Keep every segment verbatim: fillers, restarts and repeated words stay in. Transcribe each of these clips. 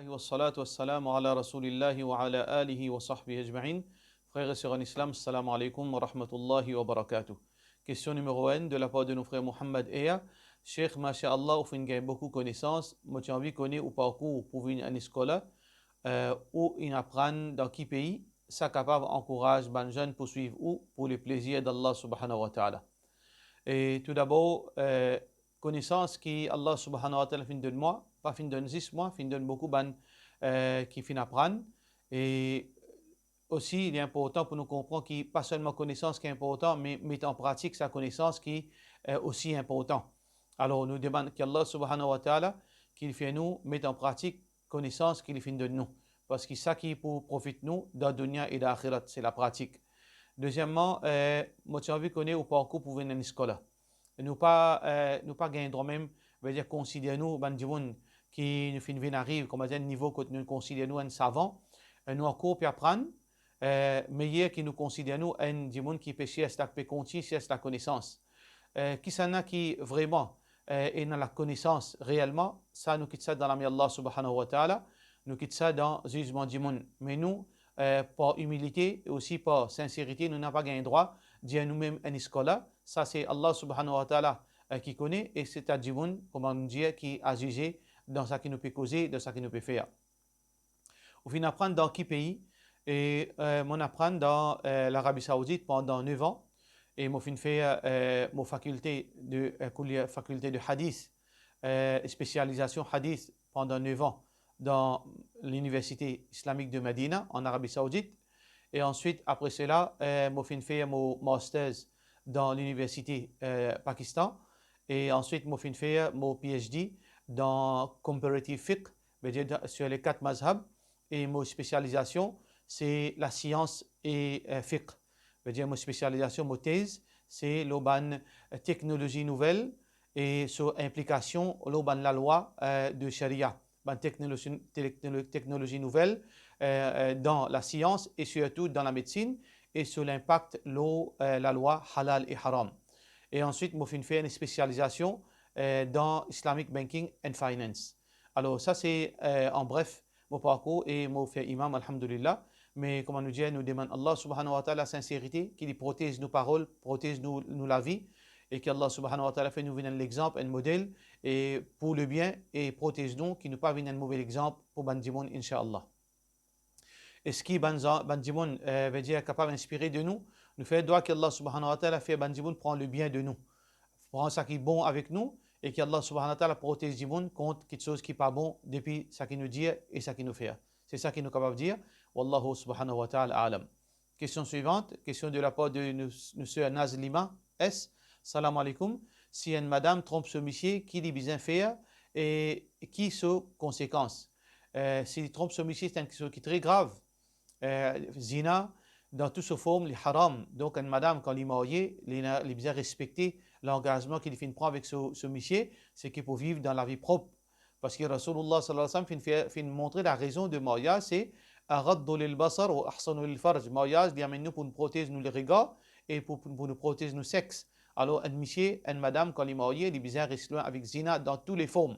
Wassalatu wassalamu ala Rasulillahi wa ala alihi wa sahbihi ajma'in. Frères et sœurs en islam, salam alaikum wa rahmatullahi wa barakatuh. Question numéro un de la part de nos frères Mohamed Ea. Cheikh, mashaallah, ou finn gagn boukou konesans. Mo ti anvi kone ou parkour pou vinn enn eskola, euh, ou inn aprann dan ki pei, sa kapav ankouraz bann zenn pou swiv ou pou le plezir d'Allah subhanahu wa ta'ala. E toudabor, euh, konesans ki Allah subhanahu wa ta'ala finn donn mwa, pa finn donn zis mwa, finn donn boukou bann, euh, ki finn aprann. E osi, li inportan pou nou konpran ki pa selman konesans ki inportan, me met an pratik sa konesans ki, euh, osi inportan. Alor, nou demann ki Allah subhanahu wa ta'ala ki li fer nou met an pratik konesans ki li finn donn nou. Parski sa ki pou profit nou dan dunya e dan axirat, se lapratik. Dezieman, euh, mo ti anvi kone ou parkour pou vinn enn eskola. Nou pa, euh, nou pa gagn drwa mem, vedir konsider nou bann dimoun ki nou finn vinn ariv, kouma dir, nivo kot nou konsider nou enn savan. Euh, nou ankor pe aprann, euh, meyer ki nou konsider nou enn dimoun ki pe sers la, pe kontign sers lakonesans. Euh, kisannla ki vreman, euh, ena lakonesans reelman, sa nou kit sa dan lame Allah subhanahu wa ta'ala, nou kit sa dan zizman dimoun. Me nou, euh, par imilite e osi par sinserite, nou napa gagn drwa dir noumem enn eskola. Sa se Allah subhanahu wa ta'ala, euh, ki kone, e se ta dimoun, kouma nou dir, ki a zize dan sa ki nou pe koze, dan sa ki nou pe fer. Ou finn aprann dan ki pei? E, euh, mo'nn aprann dan, euh, Larabi Saoudit pandan nef an. E mo finn fer, euh, mo fakilte de, euh, kulier, fakilte de hadith, euh, spesializasion hadith pandan nef an dan Liniversite Islamik de Medina, an Arabi Saoudit. E answit, apre sela, euh, mo finn fer mo masters dan Liniversite, euh, Pakistan. E answit, mo finn fer mo P H D dan Comparative Fiqh, vedir dan, sur les quatre mazhab. E mo spesializasion, se lasians e, euh, fiqh. Vedir mo spesializasion, mo tez, se lor bann, euh, teknolozi nouvel e so inplikasion lor bann lalwa, euh, de sharia. Bann teknolozi, teknolo-, teknolozi nouvel, euh, euh, dan lasians e sirtou dan lamedsin e so linpak lor, euh, lalwa halal e haram. E answit, mo finn fer enn spesializasion, euh, dan Islamic Banking and Finance. Alor, sa se, euh, an bref, mo parkour e mo fer imam, alhamdulillah. Me kouma nou dir, nou demann Allah subhanahu wa ta'ala sinserite, ki li protez nou parol, protez nou, nou lavi, e ki Allah subhanahu wa ta'ala fer nou vinn enn lexanp, enn model, e pou lebien, e protez nou, ki nou pa vinn enn move lexanp pou bann dimoun, inshallah. Eski bann za-, bann dimoun, euh, vedir kapav inspire de nou? Nou fer dwa ki Allah subhanahu wa ta'ala fer bann dimoun pran lebien de nou, pran sa ki bon avek nou, e ki Allah subhanahu wa ta'ala protez dimoun kont kiksoz ki pa bon depi sa ki nou dir e sa ki nou fer. Se sa ki nou kapav dir. Wallahu subhanahu wa ta'ala a'lam. Question suivante, question de la part de nou, nou sœur Nazlima S. Salam alaikum. Si enn madam tronp so misie, ki li bizin fer e ki so konsekans? Euh, si li tronp so misie, se enn kiksoz ki tre grav. Euh, zina, dan tou so form, li haram. Donk, enn madam, kan li marye, li ena, li bizin respekte langazman ki li finn pran avek so, so misie, seki pou viv dan lavi prop. Parski Rasoulullah sallallahu alayhi wa sallam finn fer, finn montre larezon de maryaz, se aghaddu lil basar wa ahsanu lil farj. Maryaz, li amenn nou pou nou protez nou leregar e pou, pou, pou nou protez nou sex. Alor, enn misie, enn madam, kan li marye, li bizin res lwin avek zina dan tou le form.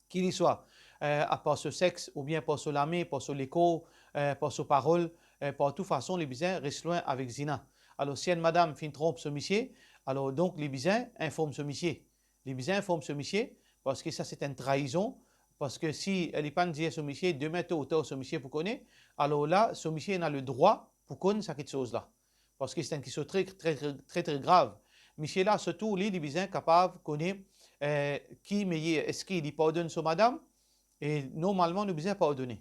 Ki li swa, euh, par so sex, oubien par so lame, par so lekor, euh, par so parol, euh, par tou fason, li bizin res lwin avek zina. Alor, si enn madam finn tronp so misie, alor donk li bizin inform so misie. Li bizin inform so misie, parski sa se enn traizon, parski si li pa'nn dir so misie, demin to ou tar so misie pou kone, alor la, so misie ena ledrwa pou konn sa kiksoz la. Parski se enn kiksoz tre, tre, tre, tre, tre grav. Misie la, so tour li, li bizin kapav kone, eh, ki meyer, eski li pardonn so madam? E normalman, nou bizin pardone.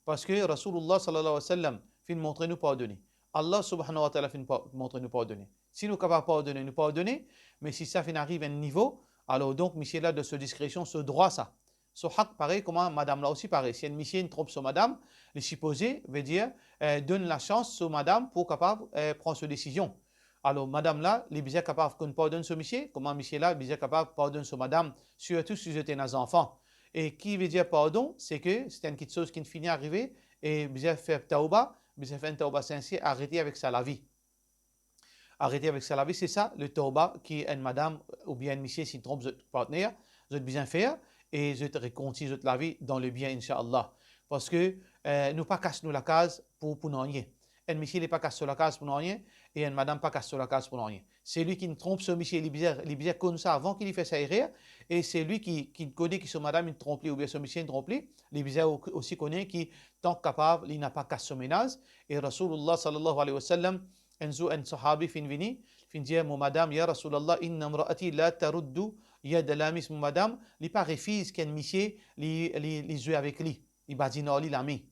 Parski Rasoulullah sallallahu alayhi wa sallam finn montre nou pardone. Allah subhanahu wa ta'ala finn pa-, montre nou pardone. Si nou kapav pardone, nou pardone, me si sa finn ariv enn nivo, alor donk, misie la, dan so diskresion, so drwa sa. So hak parey, kouma madam la osi parey. Si enn misie inn tronp so madam, li sipoze, vedir, eh, donn lasans so madam pou kapav, eh, pran so desizion. Alor, madam la, li bizin kapav konn pardonn so misie, kouma misie la, bizin kapav pardonn so madam, sirtou si zot ena zanfan. E ki vedir pardon, seki se enn kiksoz ki finn fini arive, e bizin fer tawba, bizin fer enn tawba sinser, arete avek sa lavi. Arete avek sa lavi, se sa, le tawba ki enn madam oubien enn misie si tronp zot partner, zot bizin fer, e zot rekontign zot lavi dan lebien, inshallah. Parski, eh, nou pa kas nou lakaz pou, pou nanye. Enn misie li pa kas so lakaz pou nanye, e enn madam pa kas so lakaz pou nanye. Selwi ki inn tronp so misie, li bizin, li bizin konn sa avan ki li fer sa erer, e selwi ki, ki kone ki so madam inn tronp li oubien so misie inn tronp li, li bizin o-, osi kone ki tan kapav li napa kas so menaz. E Rasoulillah sallallahu alayhi wa sallam, enn zour enn sahabi finn vini, finn dir, "Mo madam, ya Rasoulillah, inna imraati la taruddu yada lamis." Mo madam, li pa refiz ki enn misie li, li, li zwe avek li, li badinn ar li lame.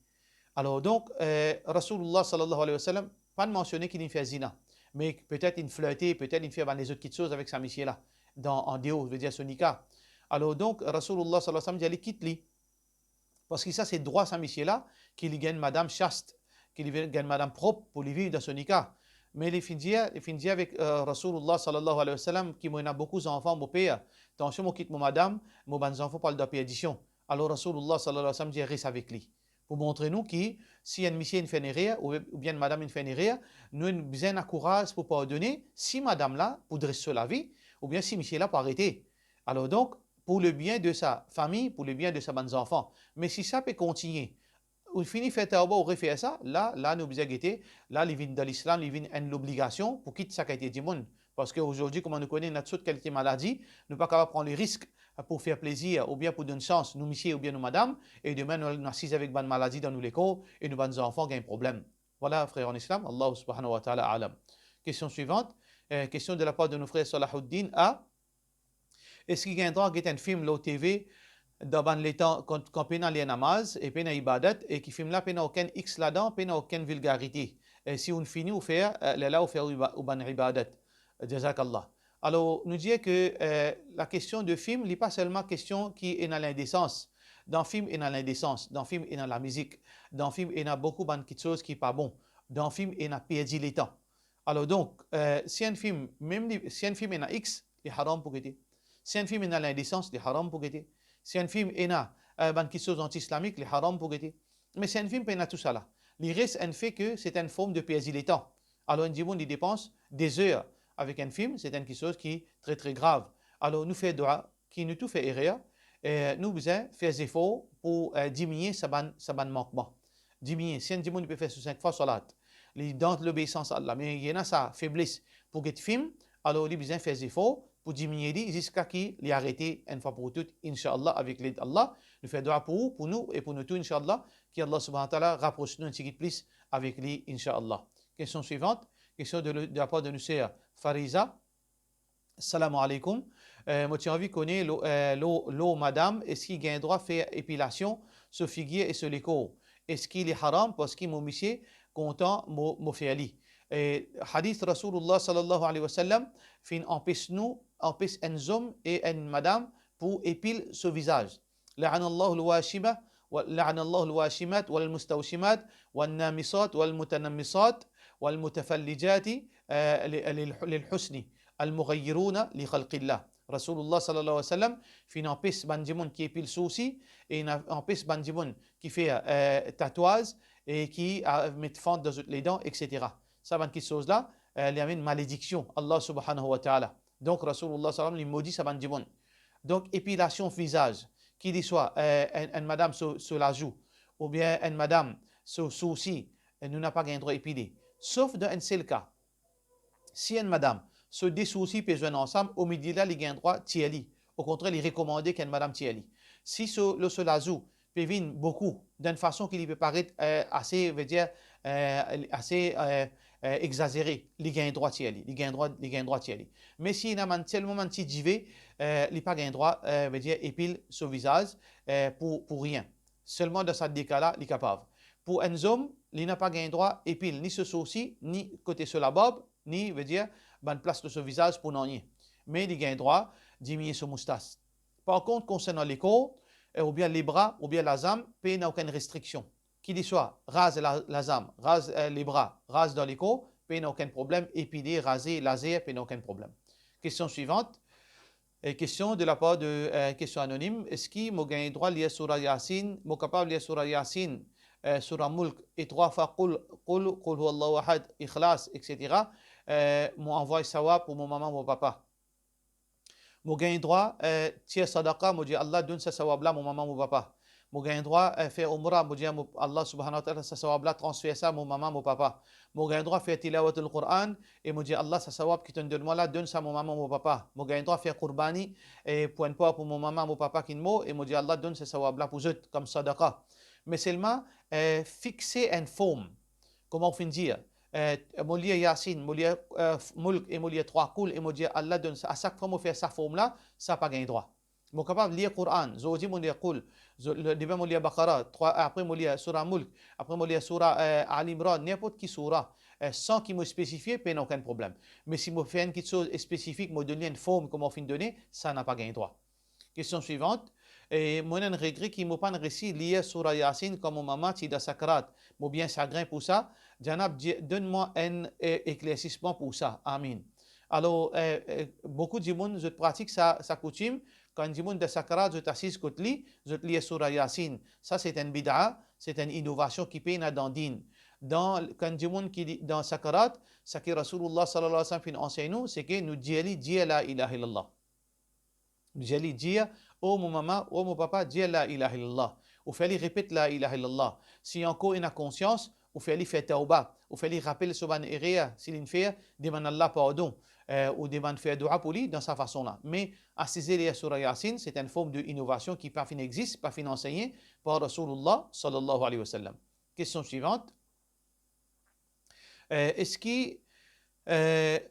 Alor donk, eh, Rasoulillah sallallahu alayhi wa sallam pa'nn mansione ki li fer zina, me petet li flirte, petet li fer bann lezot kitsoz avek sa misie la, dan, an deor, vedir so nika. Alor donk, Rasoulillah sallallahu alayhi wa sallam dir li kit li. Parski sa se drwa sa misie la, ki li gagn madam shast, ki li gagn madam prop pou li viv dan so nika. Me li finn dir, li finn dir avek, eh, Rasoulillah sallallahu alayhi wa sallam ki mo ena boukou zanfan, mo per, tansion mo kit mo madam, mo bann zanfan pou al dan perdision. Alor Rasoulillah sallallahu alayhi wa sallam dir res avek li. Pou montre nou ki si enn misie inn fer enn erer, ou, oubien enn madam inn fer enn erer, nou inn bizin ena kouraz pou pardone si madam la pou dres so lavi, oubien si misie la pou arete. Alor donk, pou lebien de sa fami, pou lebien de sa bann zanfan. Me si sa pe kontigne, ou fini fer tawba, ou refer sa, la, la nou bizin gete, la li vinn dan Lislam, li vinn enn lobligasion pou kit sa kalite dimoun. Parski azordi, kouma nou kone, ena tou sort kalite maladi, nou pa kapav pran le risk pou fer plezir oubien pou donn sans nou misie oubien nou madam, e demin nou, nou asiz avek bann maladi dan nou lekor e nou bann zanfan gagn problem. Vwala, frer an Islam, Allah subhanahu wa ta'ala alam. Kestion swivant, eh, kestion de lapar de nou frer Salahuddin A. Eski gagn drwa get enn fim lor T V dan bann letan kan, kan pena ler namaz e pena ibadat, e ki fim la pena okenn X ladan, pena okenn vilgarite? E si ou'nn fini ou fer, eh, lerla ou fer ou iba-, ou bann ibadat. Jazakallah. Alor, nou dir ke, eh, lakestion de fim, li pa selman kestion ki ena lindesans. Dan fim ena lindesans, dan fim ena lamizik, dan fim ena boukou bann kitsoz ki pa bon, dan fim ena perdi letan. Alor donk, eh, si enn fim, mem li, si enn fim ena X, li haram pou gete. Si enn fim ena lindesans, li haram pou gete. Si enn fim ena, eh, bann kitsoz anti-islamik, li haram pou gete. Me si enn fim pena tousala, li res enn fe ke se enn form de perdi letan. Alor enn dimoun li depans de zer avek enn fim, se enn kitsoz ki tre, tre grav. Alor nou fer dwa, ki nou tou fer erer, eh, nou bizin fer zefor pou, eh, diminie sa bann, sa bann mankman. Diminie. Si enn dimoun li pe fer so sink fwa salat, li dan lobeisans Allah, me li ena sa febles pou get fim, alor li bizin fer zefor pou diminie li ziska ki li arete enn fwa pou tou, inshallah, avek led Allah. Nou fer dwa pou ou, pou nou e pou nou tou, inshallah, ki Allah subhanahu wa ta'ala rapros nou enn tigit plis avek li, inshallah. Kestion swivant, kestion de, de lapar de nou ser Fariza. Salam aleykoum. Eh, mo ti anvi kone lor, eh, lor, lor madam, eski gagn drwa fer epilasion so figir e so lekor? Eski li haram parski mo misie kontan mo, mo fer li? Eh, hadis Rasoulillah sallallahu alayhi wa sallam finn anpes nou, anpes enn zom e enn madam pou epil so vizaz. La'anallahu al-washima, wa, la'anallahu al-washimat wal mustawshimat, wan namisat wal mutanammisat, wal mutafallijati, eh, li, lil, lil husni, al mughayyiruna li khalqillah. Rasoulillah sallallahu alayhi wa sallam finn anpes bann dimoun ki epil soursi, e inn anpes bann dimoun ki fer, eh, tatwaz, e ki, ah, met fant dan zot ledan, et cetera. Sa bann kitsoz la, eh, li amenn malediksion Allah subhanahu wa ta'ala. Donk Rasoulillah sallam li modi sa bann dimoun. Donk epilasion vizaz, ki li swa, eh, enn, enn madam so, so lazou, oubien enn madam so soursi, eh, nou napa gagn drwa epile. Sof dan enn sel ka, si enn madam so de soursi pe zwenn ansam, omidi la li gagn drwa tir li. Okontrer, li rekomande ki enn madam tir li. Si so, lor so lazou pe vinn boukou, dan enn fason ki li pe paret, eh, ase, vedir, eh, ase, eh, eh, exazere, li gagn drwa tir li, li gagn drwa, li gagn drwa tir li. Me si ena bann, selman bann ti dive, eh, li pa gagn drwa, eh, vedir epil so vizaz, eh, pou, pou rien. Selman dan sa de ka la, li kapav. Pou enn zom, li napa gagn drwa epil ni so soursi, ni kote so labarb, ni, vedir, bann plas lor so vizaz pou nanye. Me li gagn drwa diminie so moustas. Par kont, konsernan lekor, eh, oubien lebra, oubien lazam, pena okenn restriksion. Ki li swa raz la, lazam, raz, eh, lebra, raz dan lekor, pena okenn problem, epile, raze, lazer, pena okenn problem. Kestion swivant, eh, kestion de lapar de, eh, kestion anonim, eski mo gagn drwa lir soura Yasin, mo kapav lir soura Yasin, eh, soura Mulk, e trwa fwa Qul, Qul, Qul huwallahu ahad, Ikhlas, et cetera. Eh, mo anvoy sawa pou mo mama, mo papa. Mo gagn drwa, eh, tir sadaqa, mo dir, Allah, donn sa sawab la mo mama, mo papa. Mo gagn drwa, eh, fer umra, mo dir, mo, Allah subhanahu wa ta'ala, sa sawab la, transfer sa mo mama, mo papa. Mo gagn drwa fer tilawatul Quran, e mo dir, Allah, sa sawab ki to'nn donn mwa la, donn sa mo mama, mo papa. Mo gagn drwa fer kourbani, e pou enn par pou mo mama, mo papa ki'nn mor, e mo dir, Allah, donn sa sawab la pou zot, kom sadaqa. Me selman, eh, fixe enn form, kouma ou finn dir, eh, mo lir Yasin, mo lir, eh, Mulk, e mo lir trwa koul, e mo dir, Allah, donn sa. A sak fwa mo fer sa form la, sa pa gagn drwa. Mo kapav lir Quran, zordi mo lir Qul, zo-, le, demin mo lir Baqara, trwa, apre mo lir Sura Mulk, apre mo lir Sura, eh, Al Imran, ninport ki sura, eh, san ki mo spesifie, pena okenn problem. Me si mo fer enn kiksoz spesifik, mo donn li enn form kouma ou finn done, sa napa gagn drwa. Kestion swivant, eh, mo ena enn regre ki mo pa'nn resi lir Sura Yasin kan mo mama ti dan sakarat. Mo bien sagrin pou sa. Janab, di-, donn mwa enn, eh, eklersisman pou sa. Amin. Alor, eh, eh, boukou dimoun, zot pratik sa, sa koutim, kan dimoun dan sakarat, zot asiz kot li, zot lir Sura Yasin. Sa se enn bid'a, se enn inovasion ki pena dan din. Dan, kan dimoun ki li, dan sakarat, seki Rasoulillah sallallahu alayhi wa sallam finn ansegn nou, seki nou dir li, dir la ilaha illallah. Nou dir li, dir, o mo mama, o mo papa, dir la ilaha illallah. Ou fer li repet la ilaha illallah. Si ankor ena konsians, ou fer li fer tawba, ou fer li rapel so bann erer, si li'nn fer, demann Allah pardon, eh, ou demann fer doua pou li dan sa fason la. Me asize lir Sura Yasin, se enn form de inovasion ki pa finn existe, pa finn ansegne par Rasoulillah sallallahu alayhi wa sallam. Kestion swivant. Eh, eski, eh,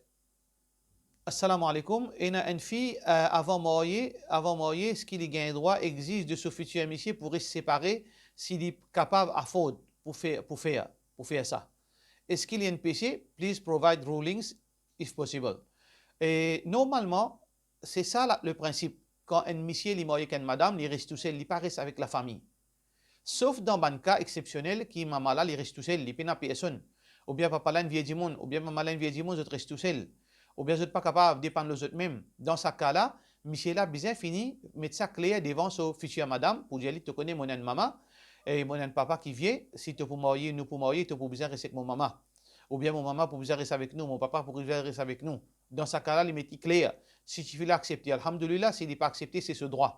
Assalamu alaikum. Ena enn fi, eh, avan marye, avan marye, eski li gagn drwa exiz de so fitir misie pou res separe si li kapav afford pou fer, pou fer, pou fer sa? Eski li enn pese? Please provide rulings if possible. E normalman, se sa la, le prinsip. Kan enn misie li marye ek enn madam, li res tousel, li pa res avek lafami. Sof dan bann ka exsepsionel ki mama la li res tousel, li pena personn, oubien papa la enn vie dimoun, oubien mama la enn vie dimoun, zot res tousel, oubien zot pa kapav depann lor zot mem. Dan sa ka la, misie la bizin fini met sa kler devan so fitir madam pou dir li, to kone mo ena enn mama e mo ena enn papa ki vie, si to pou marye, nou pou marye, to pou bizin res ek mo mama. Oubien mo mama pou bizin res avek nou, mo papa pou bizin res avek nou. Dan sa ka la, li met li kler. Si tifi la aksepte, alhamdulillah, si li pa aksepte, se so drwa.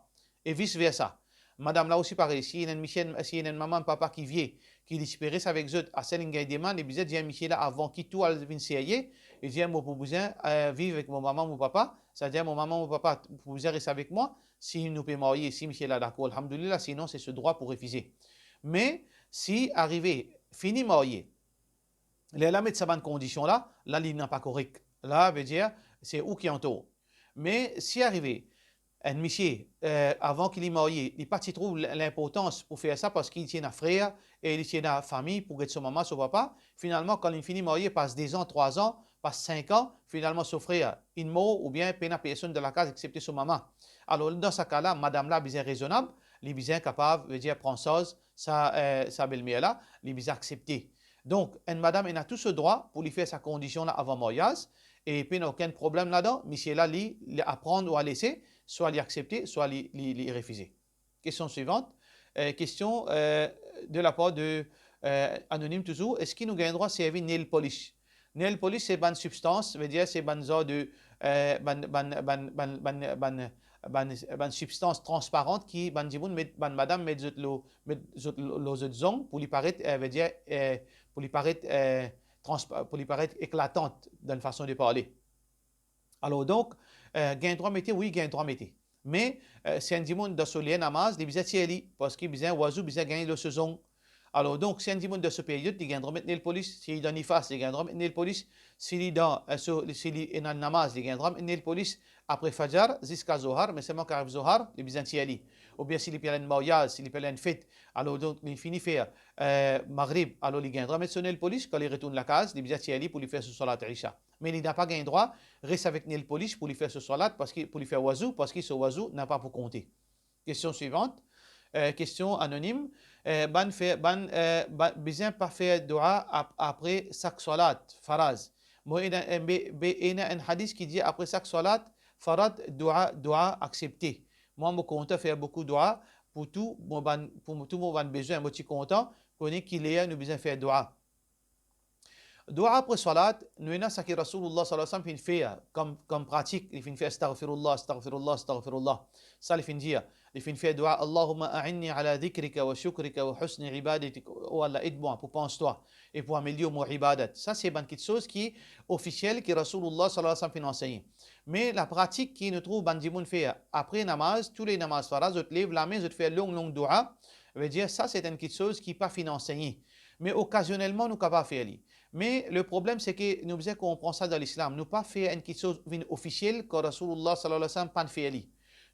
E vice versa. Madam la osi parey, si ena enn misie, si ena enn mama, enn papa ki vie, ki li ti pe res avek zot, asel inn gagn demann, li bizin dir misie la avan ki tou al vinn serye, li dir mo pou bizin, eh, viv avek mo mama, mo papa, setadir mo mama, mo papa pou bizin res avek mwa, si nou pe marye, si misie la dakor, alhamdulillah, sinon se so drwa pou refize. Me si arive, fini marye, lerla met sa bann kondision la, la li napa korek. La, vedir, se ou ki antor. Me si arive, enn misie, eh, avan ki li marye, li pa ti trouv l-, linportans pou fer sa parski li ti ena frer e li ti ena fami pou get so mama, so papa, finalman, kan li fini marye, pas de zan, trwa zan, pas sink an, finalman so frer inn mor oubien pena personn dan lakaz exsepte so mama. Alor, dan sa ka la, madam la bizin rezonab, li bizin kapav, vedir, pran sarz sa, eh, sa belmer la, li bizin aksepte. Donk, enn madam ena tou so drwa pou li fer sa kondision la avan maryaz, e pena okenn problem ladan, misie la, li, li aprann ou a lese, swa li aksepte, swa li, li, li refize. Kestion swivant. Eh, kestion, eh, de lapar de, eh, anonim touzour, eski nou gagn drwa servi nail polish? Nail polish se bann sibstans, vedir se bann zar de, eh, bann, bann, bann sibstans transparan ki bann dimoun met, bann madam met zot lor, met zot lor, lor zot zong pou li paret, eh, vedir, eh, pou li paret, eh, transpa-, pou li paret eklatant dan fason de parle. Alor donk, eh, gagn drwa mete, wi, gagn drwa mete. Me, eh, si enn dimoun dan so ler namaz, li bizin tir li, parski bizin wazou, bizin gagn lor so zong. Alor donk, si enn dimoun dan so period, li gagn drwa met nail polish, si li dan nifas, li gagn drwa met nail polish, si li dan, eh, so, si li ena namaz, li gagn drwa met nail polish, apre fajar ziska zohar, me selman kan ariv zohar, li bizin tir li. Oubien si li pe al enn maryaz, si li pe al enn fet, alor donk li fini fer, eh, magrib, alor li gagn drwa met so nail polish, kan li retourn lakaz, li bizin tir li pou li fer so salat isha. Me li napa gagn drwa res avek nail polish pou li fer so salat, parski pou li fer wazou, parski so wazou napa pou konte. Kestion swivant. Eh, kestion anonim. Eh, bann fer, bann, eh, ba-, bizin pa fer doua ap-, apre sak salat faraz? Mo ena, eh, be, be ena enn hadis ki dir apre sak salat faraz doua, doua aksepte. Mwa, mo kontan fer boukou doua pou tou mo bann, pou tou mo bann bezwin. Mo ti kontan kone ki ler nou bizin fer doua. Doua apre swalat, nou ena seki Rasoulullah sallallahu alayhi wa sallam finn fer kom, kom pratik, li finn fer astaghfirullah, astaghfirullah, astaghfirullah. Sa li finn dir, li finn fer doua, Allahumma a'inni ala dhikrika wa shukrika wa husni ibadatik, oh Allah, ed mwa pou pans twa e pou amelior mo ibadat. Sa se bann kiksoz ki ofisiel ki Rasoulullah sallallahu alayhi wa sallam finn ansegn. Me lapratik ki nou trouv bann dimoun fer, apre namaz, tou le namaz faraz, zot lev lame, zot fer long, long doua, vedir sa se enn kiksoz ki pa finn ansegn. Me okazionelman nou kapav fer li. Me le problem se ke nou bizin konpran sa dan Lislam. Nou pa fer enn kiksoz vinn ofisiel kan Rasoulullah sallallahu alayhi wa sallam pa'nn fer li.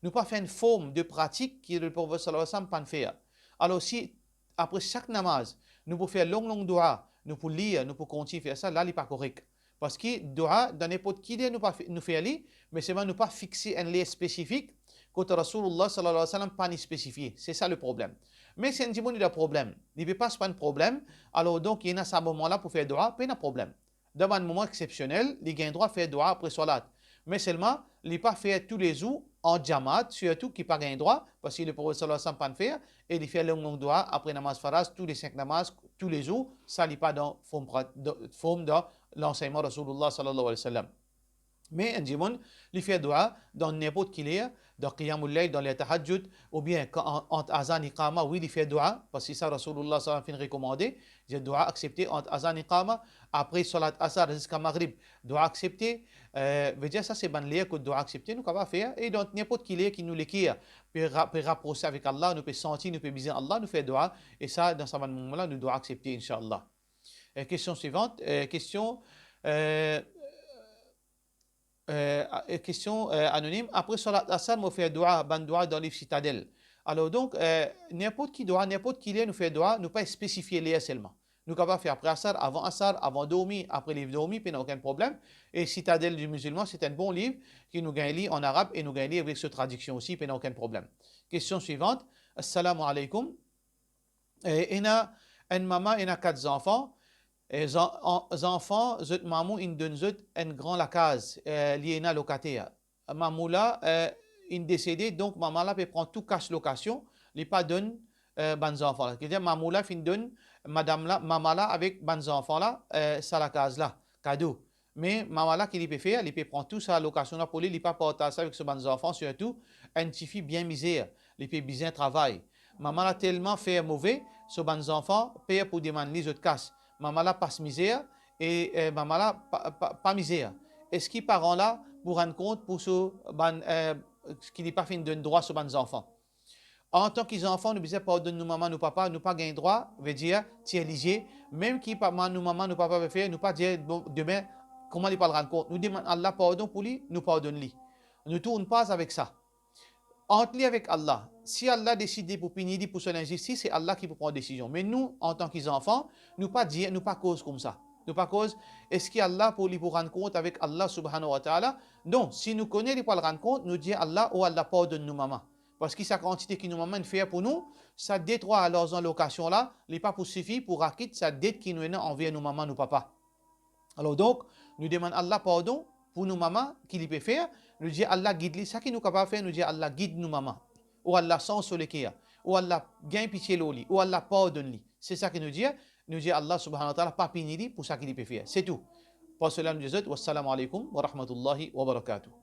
Nou pa fer enn form de pratik ki le Profet sallallahu alayhi wa sallam pa'nn fer. Alor si apre sak namaz, nou pou fer long, long doua, nou pou lir, nou pou kontign fer sa, la li pa korek. Parski doua, dan ninport ki ler nou pa fe-, nou fer li, me selman nou pa fixe enn ler spesifik, kot Rasoulullah sallallahu alayhi wa sallam pa'nn spesifie. Se sa le problem. Me si enn dimoun li dan problem, li pe pas par enn problem, alor donk li ena sa moman la pou fer doua, pena problem. Dan bann moman exsepsionel, li gagn drwa fer doua apre swalat. Me selman, li pa fer toulezour an jamaat, sirtou ki pa gagn drwa, parski le Profet sallallahu alayhi wa sallam pa'nn fer, e li fer long, long doua apre namaz faraz, tou le sink namaz, toulezour, sa li pa dan form pra-, dan, form dan lansegnman Rasoulullah sallallahu alayhi wa sallam. Me enn dimoun, li fer doua dan ninport ki ler, dan qiyamul layl, dan ler tahajjud, oubien kan an-, ant azan iqama, wi, li fer doua, parski sa Rasoulullah sallallahu alayhi wa sallam finn rekomande, dir doua aksepte ant azan iqama, apre swalat asar ziska magrib, doua aksepte, eh, vedir sa se bann ler kot doua aksepte, nou kapav fer, e dan ninport ki ler ki nou leker pe ra-, pe raprose avek Allah, nou pe santi, nou pe bizin Allah, nou fer doua, e sa, dan sa bann moman la, nou doua aksepte, inshallah. Eh, kestion swivant, eh, kestion, eh, eh, a-, eh, kestion, eh, anonim, apre swalat asar, mo fer doua, bann doua dan liv Sitadel. Alor donk, eh, ninport ki doua, ninport ki ler nou fer doua, nou pa spesifie ler selman. Nou kapav fer apre asar, avan asar, avan dormi, apre lev dormi, pena okenn problem. E Sitadel di Mizilman, se enn bon liv ki nou gagn li an arab e nou gagn li avek so tradiksion osi, pena okenn problem. Kestion swivant. Assalamu alaykum. Eh, ena enn mama, ena kat zanfan. Eh, zan-, an-, zanfan, zot mamo inn donn zot enn gran lakaz, eh, li ena lokater. Mamo la, eh, inn desede, donk mama la pe pran tou kas lokasion, li pa donn, eh, bann zanfan la. Ki vedir mamo la finn donn madam la, mama la avek bann zanfan la, eh, sa lakaz la, kado. Me mama la ki li pe fer, li pe pran tou sa lokasion la pou li, li pa partaz sa avek so bann zanfan, sirtou enn tifi bien mizer, li pe bizin travay. Mama la telman fer move, so bann zanfan per pou demann li zot kas. Mama la pas mizer e, eh, mama la pa, pa, pa mizer. Eski paran la pou rann kont pou so bann, eh, ki li pa finn donn drwa so bann zanfan? Antan ki zanfan, nou bizin pardonn nou mama, nou papa, nou pa gagn drwa, vedir, tir lizie, mem ki pa, ma-, nou mama, nou papa pe fer, nou pa dir, bon, demin, kouma li pou al rann kont? Nou demann Allah pardon pou li, nou pardonn li. Nou tourn paz avek sa. Ant li avek Allah. Si Allah deside pou pini li pou so linzistis, se Allah ki pou pran desizion. Me nou, antan ki zanfan, nou pa dir, nou pa koz koumsa. Nou pa koz, eski Allah pou, li pou rann kont avek Allah subhanahu wa ta'ala? Non, si nou kone li pou al rann kont, nou dir Allah, "O Allah, pardonn nou mama." Parski sa kantite ki nou mama inn fer pou nou, sa de trwa larzan lokasion la, li pa pou sifi pou rakit sa det ki nou ena anver nou mama, nou papa. Alor donk, nou demann Allah pardon pou nou mama ki li pe fer, nou dir Allah gid li, sa ki nou kapav fer, nou dir Allah gid nou mama. O Allah, sanz so leker. O Allah, gagn pitie lor li. O Allah, pardonn li. Se sa ki nou dir, nou dir Allah subhanahu wa ta'ala pa pini li pou sa ki li pe fer. Se tou. Par sela nou dir zot, wassalamu alaykum wa rahmatullahi wa barakatuh.